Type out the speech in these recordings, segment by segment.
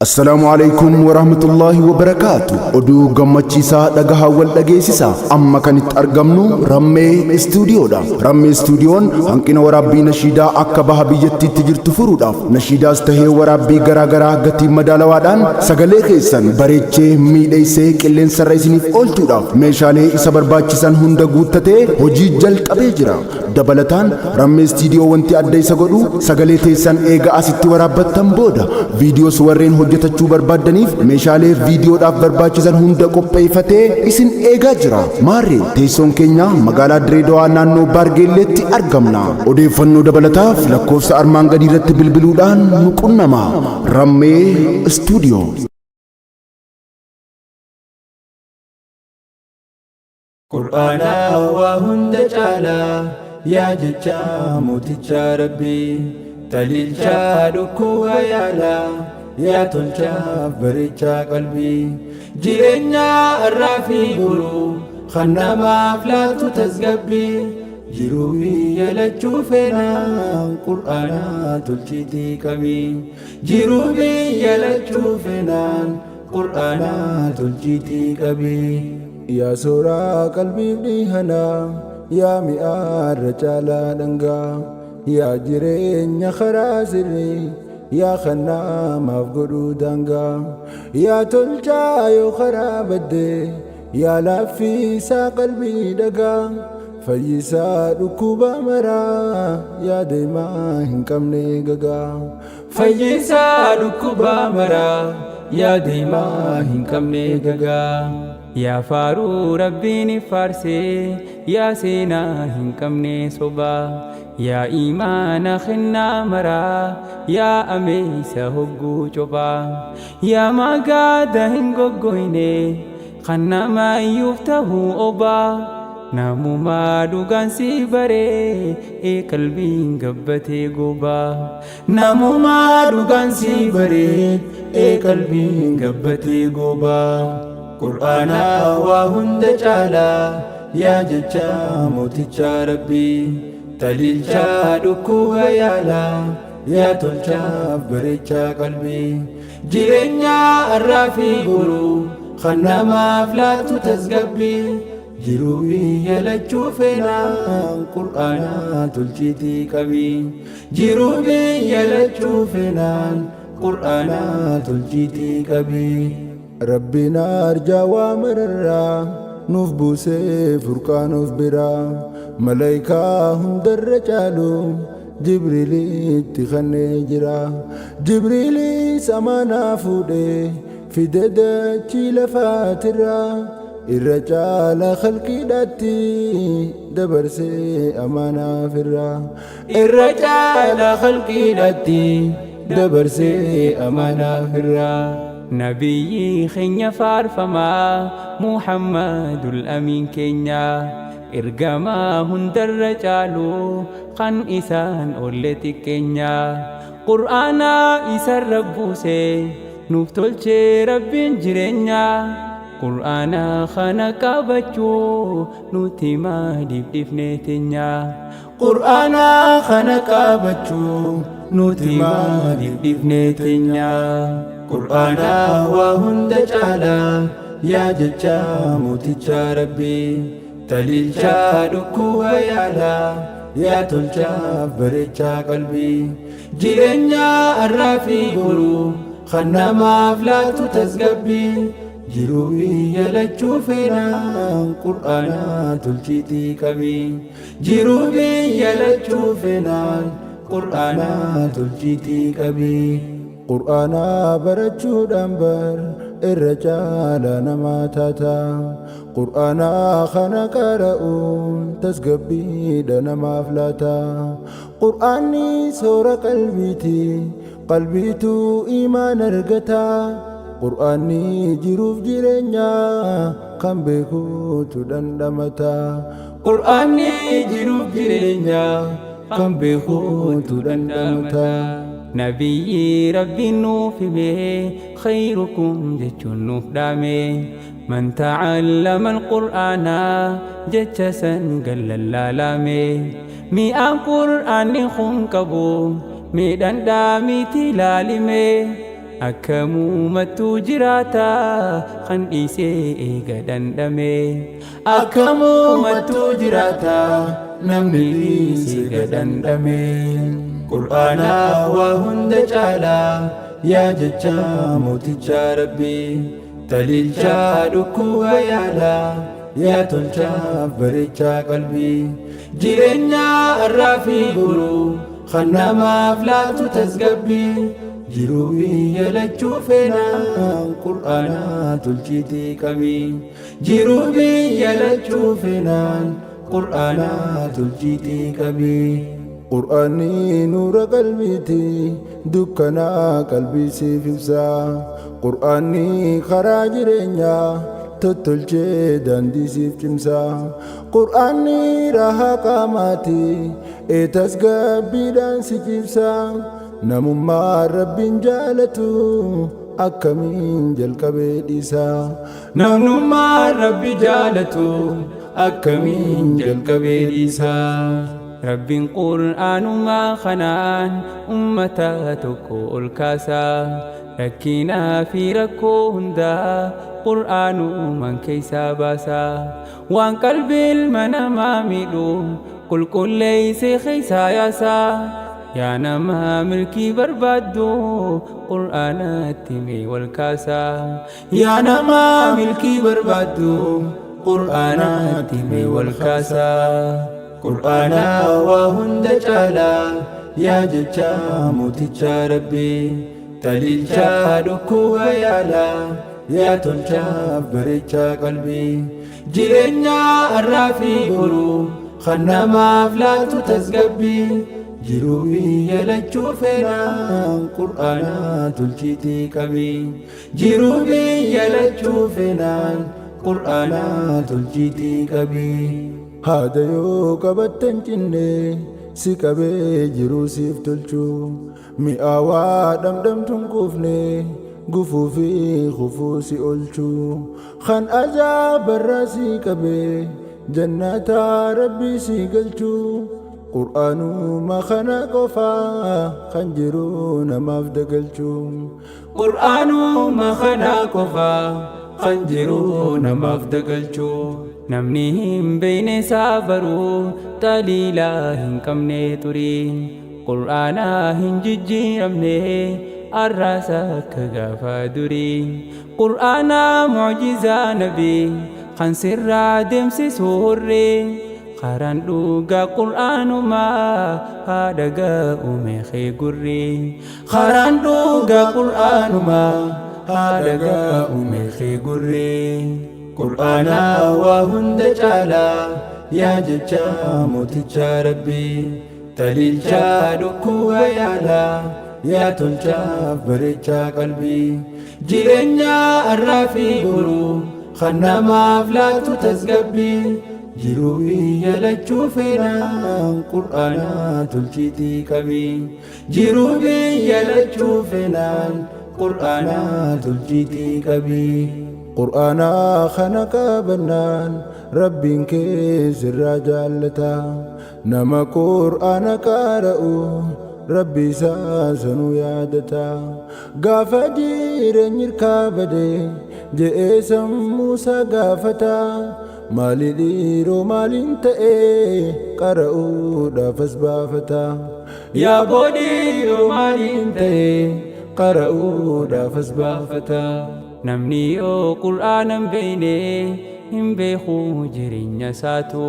Assalaamu alaikum warahmatullaahi wabarakaatu. Oduu gammachiisaa dhagahaa wal dhageessisa. Amma kan itti argamnu Rammee Istuudiyoodha. Rammee Istuudiyoon hanqina waraabbii nashiidaa akka baha biyyattiitti jirtu furuudhaaf nashiidaas tahee waraabbii garaa garaa gatii madaalawaadhaan sagalee keessan bareechee miidheessee qilleensarra isiniif oolchuudhaaf meeshaalee isa barbaachisan hunda guuttatee hojii jalqabee jira. Dabalataan Rammee Istuudiyoo wanti adda isa godhu sagalee teessan eega asitti waraabbattan booda viidiyoos warreen hojjetachuu barbaaddaniif meeshaalee viidiyoodhaaf barbaachisan hunda qopheeffatee isin eegaa jira. Maarree teessoon keenya magaalaa Direedawaa naannoo Baargeelleetti argamna. Odeeffannoo dabalataaf lakkoofsa armaan gadii irratti bilbiluudhaan nu qunnama. Rammee Istuudiyoo. Qur'aanaa waa hunda caalaa yaa jecha mootichaa Rabbii taliilchaa dhukkuba yaalaa yaa tolchaaf bareechaa qalbii jireenya har'aa fi boruu kan namaaf laatu tasgabbii jiruu biyya lachuu feenaan Qur'aanaa tolchiitii qabii jiruu biyya lachuu feenaan Qur'aanaa tolchiitii qabii. Yaa sooraa qalbiif dhihanaa, yaa mi'aarra caalaa dhangaa, yaa jireenya karaa sirrii, yaa kan namaaf godhuu daangaa, yaa tolchaa yoo karaa badde, yaa laaffisaa qalbii dhagaa, fayyisaa dhukkuba maraa, yaa deemaa hin qabne gagaa. Fayyisaa dhukkuba maraa, yaa deemaa hin qabne gagaa. Yaa faaruu Rabbiin faarsee, yaa seenaa hin qabne sobaa. Yaa iimaana kennaa maraa, yaa ameeysa hogguu cophaa. Yaa magaada hin goggoyne, kan nama iyyuuf tahuu obaa. Namumaa dhugaan si baree, ee qalbiin gabbatee gobaa. Namumaa dhugaan si baree, ee qalbiin gabbatee gobaa. Qur'aanaa waa hunda caalaa, yaa jecha mootichaa Rabbii, taliilchaa dhukkuba yaalaa, yaa tolchaaf bareechaa qalbii, jireenya har'aa fi boruu kan namaaf laatu tasgabbii, jiruu biyya lachuu feenaan Qur'aanaa tolchiitii qabii, jiruu biyya lachuu feenaan Qur'aanaa tolchiitii qabii. Rabbiin arjaa waa mararraa nuuf buusee furqaan of biraa malaayikaa hundarra caalu Jibriilitti kennee jira. Jibriilis amaanaa fuudhee fide dachii lafaatirraa irra caala khalqiidhaatti dabarsee amaanaa firraa. Irra caala khalqiidhaatti dabarsee amaanaa firraa. Nabiyyi keenya faarfamaa Muhammadul Amiin keenya ergamaa hundarra caalu kan isaan olle xiqqeenya Qur'aanaa isarra buuse nuuf tolchee Rabbiin jireenya Qur'aana kana qabachuu nuti maaliif dhiifne teenya Qur'aana kana qabachuu nuti maaliif dhiifne teenya Qur'aana waa hunda caalaa yaa jecha mootichaa Rabbii taliilchaa dhukkuba yaalaa yaa tolchaaf bareechaa qalbii jireenya har'aa fi boruu kan namaaf laatu tasgabbii jiruu biyya lachuu feenaan Qur'aanaa tolchiitii qabii jiruu biyya lachuu feenaan Qur'aanaa tolchiitii qabii. Qur'aanaa barachuudhaan bar irra caala namaa taata. Qur'aanaa kana qara'uun tasgabbiidha namaaf laata. Qur'aanni soora qalbiiti, qalbiitu iimaan argata. Qur'aanni jiruuf jireenya kan beekuutu dhandhamata. Qur'aanni jiruuf jireenya kan beekuutu dhandhamata. Nabiyyi Rabbiin nuuf hime khayrukum jechuun nuuf dhaame man ta'allama al-Qur'aana jecha san gallallaalame mi'aan Qur'aanni kun qabu miidhaan dhaamiiti laalime. Akkamumattuu jiraata kan dhiisee eega dhandhame. Akkamumattuu jiraata namni dhiisee gadhandhame. Qur'aana waa hunda caalaa yaa jecha mooticha Rabbii. Taliilchaa dhukkuba yaalaa yaa tolchaaf bareechaa qalbii. Jireenya har'aa fi boruu kan namaaf laatu tasgabbii. Jiruu biyya lachuu feenaan Qur'aana tolchiitii qabii. Jiruu biyya lachuu feenaan Qur'aana tolchiitii qabii. Qur'aanni nuura qalbiiti, dukkanaa qalbii siif ibsa. Qur'aanni karaa jireenyaa tottolchee daandii siif cimsa. Qur'aanni rahaa qaamaati, ee tasgabbiidhaan si ciibsa. Namummaa Rabbiin jaalatu akkamiin jalqabee dhiisa. Namnummaa Rabbi jaalatu akkamiin jalqabee dhiisa. Rabbiin qur'aanumaa kanaan ummata tokko ol kaasa. Rakkinaa fi rakkoo hundaa qur'aanumaan keessaa baasa. Waan qalbii ilma namaa miidhu qulqulleessee keessaa yaasa. Yaa nama milkii barbaaddu qur'aanatti mee wal kaasa. Yaa nama milkii barbaaddu qur'aanatti mee wal kaasa. Qur'aana waa hunda caalaa yaa jecha mooticha Rabbii. Taliilchaa dhukkuba yaalaa yaa tolchaaf bareechaa qalbii. Jireenya har'aa fi boruu kan namaaf laatu tasgabbii. Jiruu biyya lachuu feenaan Qur'aana tolchiitii qabii. Jiruu biyya lachuu feenaan Qur'aana tolchiitii qabii. Haada yoo qabattan cinne si qabee jiruu siif tolchu. Mi'aawaa dhamdhamtuun quufne gufuu fi kufuu si oolchu. Kan ajaabarraa si qabee jannata Rabbii si galchu. Qur'aanuma kana qofaa kan jiru namaaf dagalchu. Qur'aanuma kana qofaa kan jiru namaaf dagalchu. Namni hin beekne isaa baruu xaliilaa hin qabne turii. Qur'aana hin jijjiiramne arraasa akka gaafa durii. Qur'aana mucjizaa nabii kan sirraa deemsisu hurrii. Karaan dhugaa qur'aanumaa haadha ga'ume kee gurrii. Karaan dhugaa qur'aanumaa haadha ga'ume kee gurrii. Qur'aana waa hunda caalaa yaa jecha mooticha Rabbii. Taliilchaa dhukkuba yaalaa yaa tolchaaf bareechaa qalbii. Jireenya har'aa fi boruu kan namaaf laatu tasgabbii. Jiruu biyya lachuu feenaan Qur'aana tolchiitii qabii. Jiruu biyya lachuu feenaan Qur'aana tolchiitii qabii. Qur'aana kana qabannaan Rabbiin kee sirraa jaallata. Nama Qur'aana qara'u Rabbi isaa sanuu yaadata. Gaafa jireenyi hirkaa bade je'ee sammuu isaa gaafata. Maali dhiiroo maaliin ta'ee qara'uudhaaf as baafata. Yaa boodhiiroo maaliin ta'ee qara'uudhaaf as baafata. Namni yoo qur'aana hin beekne hin beeku jireenya isaatu.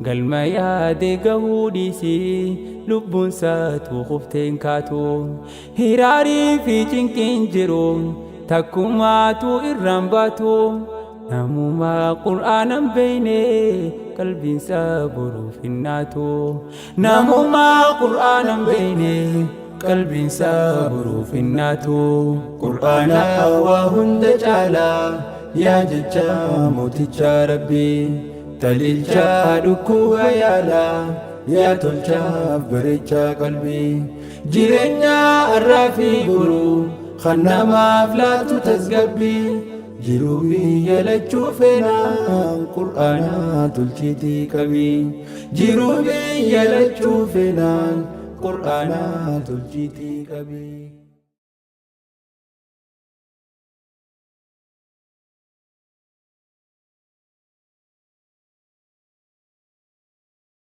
Galma yaade gahuu dhiisii lubbuun isaatu kufteen kaatu. Hiraarii fi cinqiin jiru takkumaatu irraan baatu. Namuma qur'aana hin beekne qalbiin isaa boruuf hin naatu. Namuma qur'aana hin beekne qalbiin isaa boruuf hin naatu. Qur'aana waa hunda caalaa yaa jecha mooticha Rabbii. Taliilchaa dhukkuba yaalaa yaa tolchaaf bareechaa qalbii. Jireenya har'aa fi boruu kan namaaf laatu tasgabbii. Jiruu biyya lachuu feenaan Qur'aana tolchiitii qabii. Jiruu biyya lachuu feenaan Qur'aana tolchiitii qabii.